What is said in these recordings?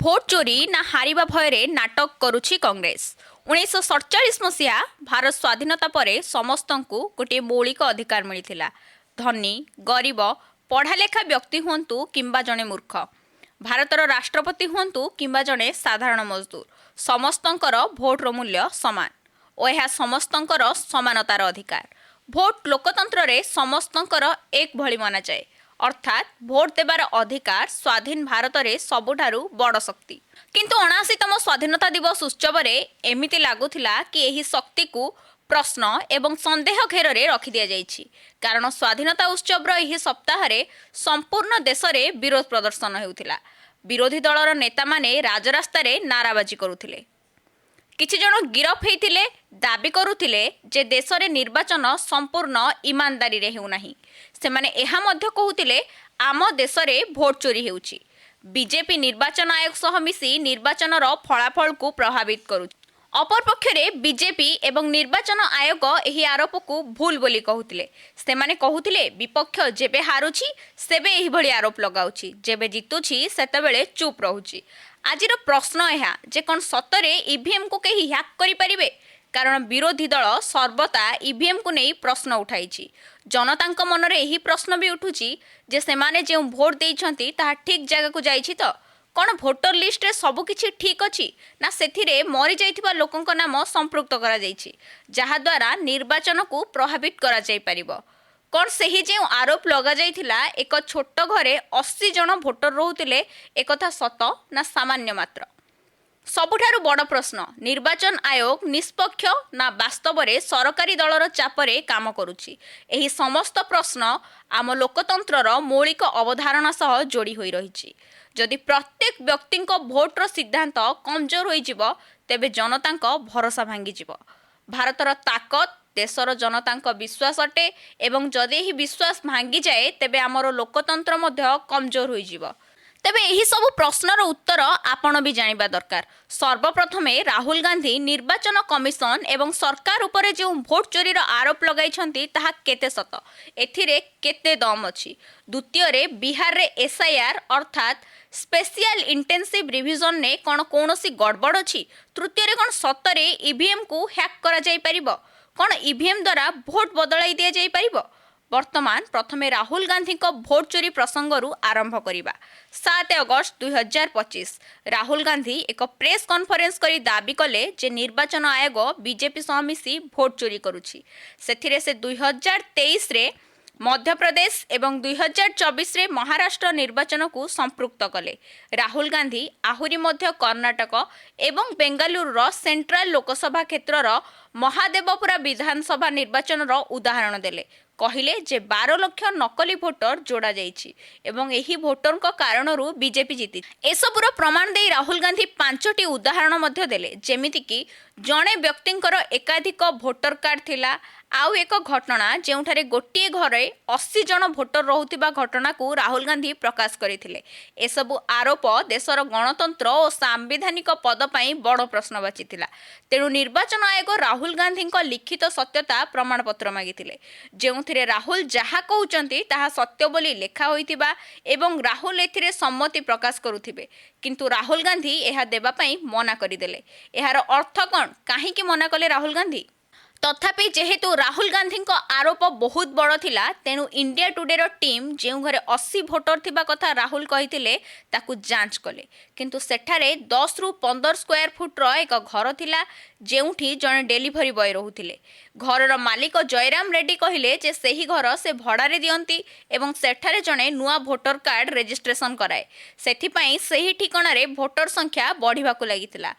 Vote ଚୋରି ନା ହାରିବା ଭୟରେ ନାଟକ କରୁଛି କଂଗ୍ରେସ? 1947 ମସିହା ଭାରତ ସ୍ୱାଧୀନତା ପରେ ସମସ୍ତଙ୍କୁ ଗୋଟିଏ ମୌଳିକ ଅଧିକାର ମିଳିଥିଲା। ଧନୀ, ଗରିବ, ପଢ଼ାଲେଖା ବ୍ୟକ୍ତି ହୁଅନ୍ତୁ କିମ୍ବା ଜଣେ ମୂର୍ଖ, ଭାରତର ରାଷ୍ଟ୍ରପତି ହୁଅନ୍ତୁ କିମ୍ବା ଜଣେ ସାଧାରଣ ମଜଦୁର, ସମସ୍ତଙ୍କର ଭୋଟର ମୂଲ୍ୟ ସମାନ ଓ ଏହା ସମସ୍ତଙ୍କର ସମାନତାର ଅଧିକାର। ଭୋଟ ଲୋକତନ୍ତ୍ରରେ ସମସ୍ତଙ୍କର ଏକ ଭଳି ମନାଯାଏ। ଅର୍ଥାତ୍ ଭୋଟ ଦେବାର ଅଧିକାର ସ୍ୱାଧୀନ ଭାରତରେ ସବୁଠାରୁ ବଡ଼ ଶକ୍ତି। କିନ୍ତୁ 79ତମ ସ୍ୱାଧୀନତା ଦିବସ ଉତ୍ସବରେ ଏମିତି ଲାଗୁଥିଲା କି ଏହି ଶକ୍ତିକୁ ପ୍ରଶ୍ନ ଏବଂ ସନ୍ଦେହ ଘେରରେ ରଖିଦିଆଯାଇଛି। କାରଣ ସ୍ୱାଧୀନତା ଉତ୍ସବର ଏହି ସପ୍ତାହରେ ସମ୍ପୂର୍ଣ୍ଣ ଦେଶରେ ବିରୋଧ ପ୍ରଦର୍ଶନ ହେଉଥିଲା। ବିରୋଧୀ ଦଳର ନେତାମାନେ ରାଜରାସ୍ତାରେ ନାରାବାଜି କରୁଥିଲେ। କିଛି ଜଣ ଗିରଫ ହେଇଥିଲେ। ଦାବି କରୁଥିଲେ ଯେ ଦେଶରେ ନିର୍ବାଚନ ସମ୍ପୂର୍ଣ୍ଣ ଇମାନଦାରୀରେ ହେଉନାହିଁ। ସେମାନେ ଏହା ମଧ୍ୟ କହୁଥିଲେ, ଆମ ଦେଶରେ ଭୋଟ ଚୋରି ହେଉଛି, ବିଜେପି ନିର୍ବାଚନ ଆୟୋଗ ସହ ମିଶି ନିର୍ବାଚନର ଫଳାଫଳକୁ ପ୍ରଭାବିତ କରୁଛି। ଅପରପକ୍ଷରେ ବିଜେପି ଏବଂ ନିର୍ବାଚନ ଆୟୋଗ ଏହି ଆରୋପକୁ ଭୁଲ ବୋଲି କହୁଥିଲେ। ସେମାନେ କହୁଥିଲେ, ବିପକ୍ଷ ଯେବେ ହାରୁଛି ସେବେ ଏହିଭଳି ଆରୋପ ଲଗାଉଛି, ଯେବେ ଜିତୁଛି ସେତେବେଳେ ଚୁପ୍ ରହୁଛି। ଆଜିର ପ୍ରଶ୍ନ ଏହା ଯେ କ'ଣ ସତରେ ଇଭିଏମ୍କୁ କେହି ହ୍ୟାକ୍ କରିପାରିବେ? କାରଣ ବିରୋଧୀ ଦଳ ସର୍ବଦା ଇଭିଏମ୍କୁ ନେଇ ପ୍ରଶ୍ନ ଉଠାଇଛି। ଜନତାଙ୍କ ମନରେ ଏହି ପ୍ରଶ୍ନ ବି ଉଠୁଛି ଯେ ସେମାନେ ଯେଉଁ ଭୋଟ ଦେଇଛନ୍ତି, ତାହା ଠିକ୍ ଜାଗାକୁ ଯାଇଛି ତ? କ'ଣ ଭୋଟର ଲିଷ୍ଟରେ ସବୁକିଛି ଠିକ୍ ଅଛି ନା ସେଥିରେ ମରିଯାଇଥିବା ଲୋକଙ୍କ ନାମ ସମ୍ପୃକ୍ତ କରାଯାଇଛି, ଯାହାଦ୍ୱାରା ନିର୍ବାଚନକୁ ପ୍ରଭାବିତ କରାଯାଇପାରିବ? କ'ଣ ସେହି ଯେଉଁ ଆରୋପ ଲଗାଯାଇଥିଲା, ଏକ ଛୋଟ ଘରେ 80 ଜଣ ଭୋଟର ରହୁଥିଲେ, ଏକଥା ସତ ନା ସାମାନ୍ୟ ମାତ୍ର? ସବୁଠାରୁ ବଡ଼ ପ୍ରଶ୍ନ, ନିର୍ବାଚନ ଆୟୋଗ ନିଷ୍ପକ୍ଷ ନା ବାସ୍ତବରେ ସରକାରୀ ଦଳର ଚାପରେ କାମ କରୁଛି? ଏହି ସମସ୍ତ ପ୍ରଶ୍ନ ଆମ ଲୋକତନ୍ତ୍ରର ମୌଳିକ ଅବଧାରଣା ସହ ଯୋଡ଼ି ହୋଇ ରହିଛି। ଯଦି ପ୍ରତ୍ୟେକ ବ୍ୟକ୍ତିଙ୍କ ଭୋଟର ସିଦ୍ଧାନ୍ତ କମଜୋର ହୋଇଯିବ, ତେବେ ଜନତାଙ୍କ ଭରସା ଭାଙ୍ଗିଯିବ। ଭାରତର ତାକତ ଦେଶର ଜନତାଙ୍କ ବିଶ୍ୱାସ ଅଟେ ଏବଂ ଯଦି ଏହି ବିଶ୍ୱାସ ଭାଙ୍ଗିଯାଏ, ତେବେ ଆମର ଲୋକତନ୍ତ୍ର ମଧ୍ୟ କମଜୋର ହୋଇଯିବ। ତେବେ ଏହି ସବୁ ପ୍ରଶ୍ନର ଉତ୍ତର ଆପଣ ବି ଜାଣିବା ଦରକାର। ସର୍ବପ୍ରଥମେ ରାହୁଲ ଗାନ୍ଧୀ ନିର୍ବାଚନ କମିଶନ ଏବଂ ସରକାର ଉପରେ ଯେଉଁ ଭୋଟ ଚୋରିର ଆରୋପ ଲଗାଇଛନ୍ତି, ତାହା କେତେ ସତ? ଏଥିରେ କେତେ ଦମ୍ ଅଛି? ଦ୍ୱିତୀୟରେ, ବିହାରରେ ଏସ୍ଆଇଆର୍ ଅର୍ଥାତ୍ ସ୍ପେସିଆଲ ଇଣ୍ଟେନ୍ସିଭ୍ ରିଭିଜନରେ କ'ଣ କୌଣସି ଗଡ଼ବଡ଼ ଅଛି? ତୃତୀୟରେ, କ'ଣ ସତରେ ଇଭିଏମ୍କୁ ହ୍ୟାକ୍ କରାଯାଇପାରିବ? କ'ଣ ଇଭିଏମ୍ ଦ୍ୱାରା ଭୋଟ ବଦଳାଇ ଦିଆଯାଇପାରିବ? ବର୍ତ୍ତମାନ ପ୍ରଥମେ ରାହୁଲ ଗାନ୍ଧୀଙ୍କ ଭୋଟ ଚୋରି ପ୍ରସଙ୍ଗରୁ ଆରମ୍ଭ କରିବା। 7 ଅଗଷ୍ଟ 2025 ରାହୁଲ ଗାନ୍ଧୀ ଏକ ପ୍ରେସ୍ କନଫରେନ୍ସ କରି ଦାବି କଲେ ଯେ ନିର୍ବାଚନ ଆୟୋଗ ବିଜେପି ସହ ମିଶି ଭୋଟ ଚୋରି କରୁଛି। ସେଥିରେ ସେ 2023ରେ ମଧ୍ୟପ୍ରଦେଶ ଏବଂ 2024ରେ ମହାରାଷ୍ଟ୍ର ନିର୍ବାଚନକୁ ସମ୍ପୃକ୍ତ କଲେ। ରାହୁଲ ଗାନ୍ଧୀ ଆହୁରି ମଧ୍ୟ କର୍ଣ୍ଣାଟକ ଏବଂ ବେଙ୍ଗାଲୁରୁର ସେଣ୍ଟ୍ରାଲ ଲୋକସଭା କ୍ଷେତ୍ରର ମହାଦେବପୁରା ବିଧାନସଭା ନିର୍ବାଚନର ଉଦାହରଣ ଦେଲେ। କହିଲେ ଯେ 12 ଲକ୍ଷ ନକଲି ଭୋଟର ଯୋଡ଼ାଯାଇଛି ଏବଂ ଏହି ଭୋଟରଙ୍କ କାରଣରୁ ବିଜେପି ଜିତିଛି। ଏସବୁର ପ୍ରମାଣ ଦେଇ ରାହୁଲ ଗାନ୍ଧୀ ପାଞ୍ଚଟି ଉଦାହରଣ ମଧ୍ୟ ଦେଲେ, ଯେମିତିକି ଜଣେ ବ୍ୟକ୍ତିଙ୍କର ଏକାଧିକ ଭୋଟର କାର୍ଡ ଥିଲା, ଆଉ ଏକ ଘଟଣା ଯେଉଁଠାରେ ଗୋଟିଏ ଘରେ 80 ଜଣ ଭୋଟର ରହୁଥିବା ଘଟଣାକୁ ରାହୁଲ ଗାନ୍ଧୀ ପ୍ରକାଶ କରିଥିଲେ। ଏସବୁ ଆରୋପ ଦେଶର ଗଣତନ୍ତ୍ର ଓ ସାମ୍ବିଧାନିକ ପଦ ପାଇଁ ବଡ଼ ପ୍ରଶ୍ନବାଚୀ ଥିଲା। ତେଣୁ ନିର୍ବାଚନ ଆୟୋଗ ରାହୁଲ ଗାନ୍ଧୀଙ୍କ ଲିଖିତ ସତ୍ୟତା ପ୍ରମାଣପତ୍ର ମାଗିଥିଲେ, ଯେଉଁଥିରେ ରାହୁଲ ଯାହା କହୁଛନ୍ତି ତାହା ସତ୍ୟ ବୋଲି ଲେଖା ହୋଇଥିବା ଏବଂ ରାହୁଲ ଏଥିରେ ସମ୍ମତି ପ୍ରକାଶ କରୁଥିବେ। କିନ୍ତୁ ରାହୁଲ ଗାନ୍ଧୀ ଏହା ଦେବା ପାଇଁ ମନା କରିଦେଲେ। ଏହାର ଅର୍ଥ କ'ଣ? କାହିଁକି ମନା କଲେ ରାହୁଲ ଗାନ୍ଧୀ? ତଥାପି ଯେହେତୁ ରାହୁଲ ଗାନ୍ଧୀଙ୍କ ଆରୋପ ବହୁତ ବଡ଼ ଥିଲା, ତେଣୁ ଇଣ୍ଡିଆ ଟୁଡେର ଟିମ୍ ଯେଉଁ ଘରେ 80 ଭୋଟର ଥିବା କଥା ରାହୁଲ କହିଥିଲେ, ତାକୁ ଯାଞ୍ଚ କଲେ। କିନ୍ତୁ ସେଠାରେ 10ରୁ 15 ସ୍କୋୟାର ଫୁଟର ଏକ ଘର ଥିଲା, ଯେଉଁଠି ଜଣେ ଡେଲିଭରି ବୟ ରହୁଥିଲେ। ଘରର ମାଲିକ ଜୟରାମ ରେଡ୍ଡି କହିଲେ ଯେ ସେହି ଘର ସେ ଭଡ଼ାରେ ଦିଅନ୍ତି ଏବଂ ସେଠାରେ ଜଣେ ନୂଆ ଭୋଟର କାର୍ଡ ରେଜିଷ୍ଟ୍ରେସନ କରାଏ। ସେଥିପାଇଁ ସେହି ଠିକଣାରେ ଭୋଟର ସଂଖ୍ୟା ବଢ଼ିବାକୁ ଲାଗିଥିଲା।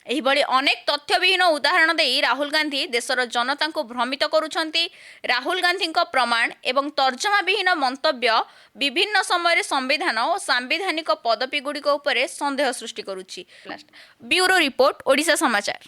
ଏହିଭଳି ଅନେକ ତଥ୍ୟବିହୀନ ଉଦାହରଣ ଦେଇ ରାହୁଲ ଗାନ୍ଧୀ ଦେଶର ଜନତାଙ୍କୁ ଭ୍ରମିତ କରୁଛନ୍ତି। ରାହୁଲ ଗାନ୍ଧୀଙ୍କ ପ୍ରମାଣ ଏବଂ ତର୍ଜମାବିହୀନ ମନ୍ତବ୍ୟ ବିଭିନ୍ନ ସମୟରେ ସମ୍ବିଧାନ ଓ ସାମ୍ବିଧାନିକ ପଦବୀଗୁଡ଼ିକ ଉପରେ ସନ୍ଦେହ ସୃଷ୍ଟି କରୁଛି। ବ୍ୟୁରୋ ରିପୋର୍ଟ, ଓଡ଼ିଶା ସମାଚାର।